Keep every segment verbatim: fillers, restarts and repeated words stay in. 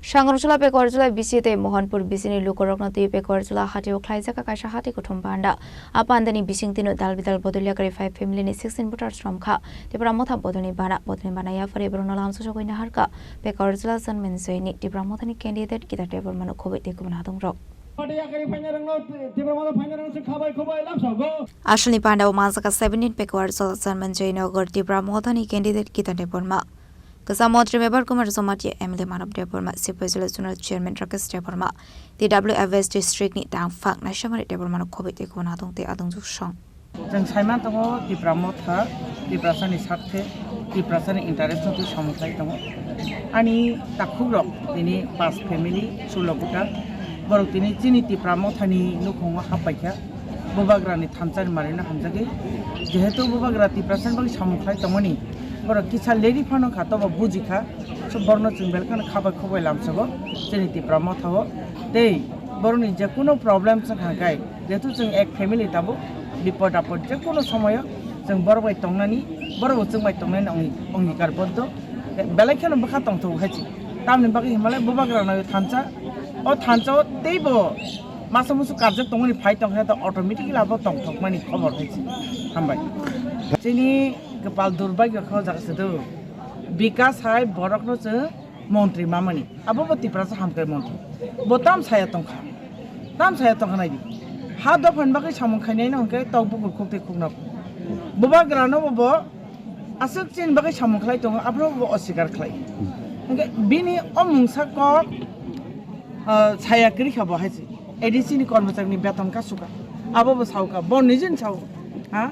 Sangrongchula Pekarjula B C tei Mohanpur B C ni lukurokno twi Pekarjula hatio khlaijak kaisa hati kuthum panda. A pandani bising tino dal bidal bodol yakarwi five family ni sixteen voters romkha. Tipra Motha bodolni bana, bodolni bana yaphari borokno lamsajagwi naharkha Pekarjula Janmenjoy ni Tipra Mothani candidate Gita Debbarma no khobwi tei kubun adongrok. Aswlni pandao manjaka seventeen Pekarjula Janmenjoy Nagar Tipra Mothani candidate Gita Debbarma. Kwcham montri Mebar Kumar Jamatia, M L A Manav Debbarma, Sipaijala Zonal Chairman Rakesh Debbarma, T W F S district ni tangphak Naisamari Debbarma no khobwi tei kubun adong tei adongjwk song. Chwng saiman tongo Tipra Motha, Tiprasani sarthe, Tiprasani interest no twi samung khlai tongo. Ani takhukrok tini pas family, sulo voter, borok tini chini Tipra Mothani nukhungo happaikha. Bubagrani thansa ni manwino hamjagwi. Jehetu Bubagra Tiprasani bagwi samung khlai tongmani, borok kisa leri phano kha, tobo bujikha. So borno chwng belkhano khabai khobai lamsogo chini Tipra Mothao. Tei borokni je kuno problem chwng kha kai, jehetu chwng ek family tabuk, bipod apod je kuno somoyo chwng borok bai tongnani, borok bo chwng bai tongnani ongi-, ongikar boddo. Belai kheno bwkha tongthogo hai se. Tamni bagwi hinmale Bubagrano thansa, o thansa o teibo masa musu karjak tongmani phai tongkhe to automatically abo tongthokmani khobor hai se. Hambai. Chini kwpal durbagyo khe o jaga se do. Bikas hai borokno chwng montri mamani. Abo bo Tiprasa hamkrai montri. Bo tam saya tongkha. Tam saya tongkha naidi. Ha dophani bagwi samung khainai no hwnkhe tok bukur khuk tei khuk nok. Bubagrano bo bo aswk chini bagwi samung khlai tongo, aphuru bo osikar khlai. Hwnkhe bini o mungsa kok, ah, saya kwrwi kha bo hai se. A D C ni kormochari ni beton kasukha. Abo bo saukha. Bo nijin sao. Ha?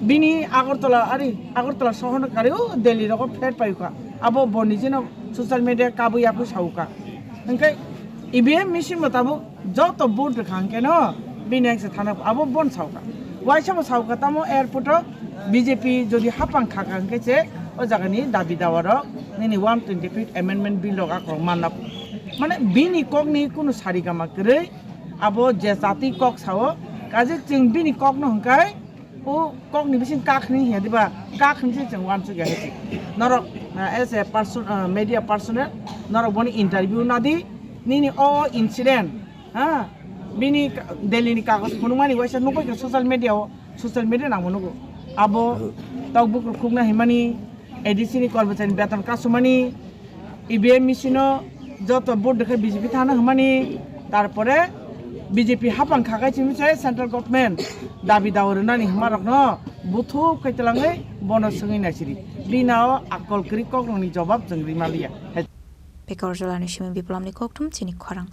Bini Agartala, ari Agartala sohorno kari o Delhi rogo flat paikha. Abo bo nijino social media kabui yakui saukha. Hwnkhe E V M machine bo tabuk joto vote rwkha hwnkhe no bini ang se thana abo bon saukha. Waisa bo saukha tamo airport o B J P jodi hapang khaka hwnkhe se o jagani dabi dawa rok nini one twenty fifth amendment bill rok akhorok manna. Mane bini kokni kunu sarigama kwrwi abo je jati kok sao kaje chwng bini kokno hwnkhe o kokni bising kak hwnwi hiya diba, kak hwnwi se chwng uansukya hai se. Norok, ah, as a person, ah, media personnel, norok boni interview nadi, nini o incident, ha, bini ka-, Delhi ni kagoj phunukmani waisa nukgwi kha social media o, social media nangbo nugo. Abo tok bukur khukna himani, A D C ni kormochari ni beton kasumani, E V M machine o joto vote rwkhe B J P thana hwnmani, tarpore B J P hapang khakai simi se central government dabi dawa rwnani hwnmarokno buthuk kaitalangwi bono swngwi naisidi. Bini o akol kwrwi kokrokni jobab chwng rima liya. Pekarjala ni simi Biplomni kokthum chini khorang.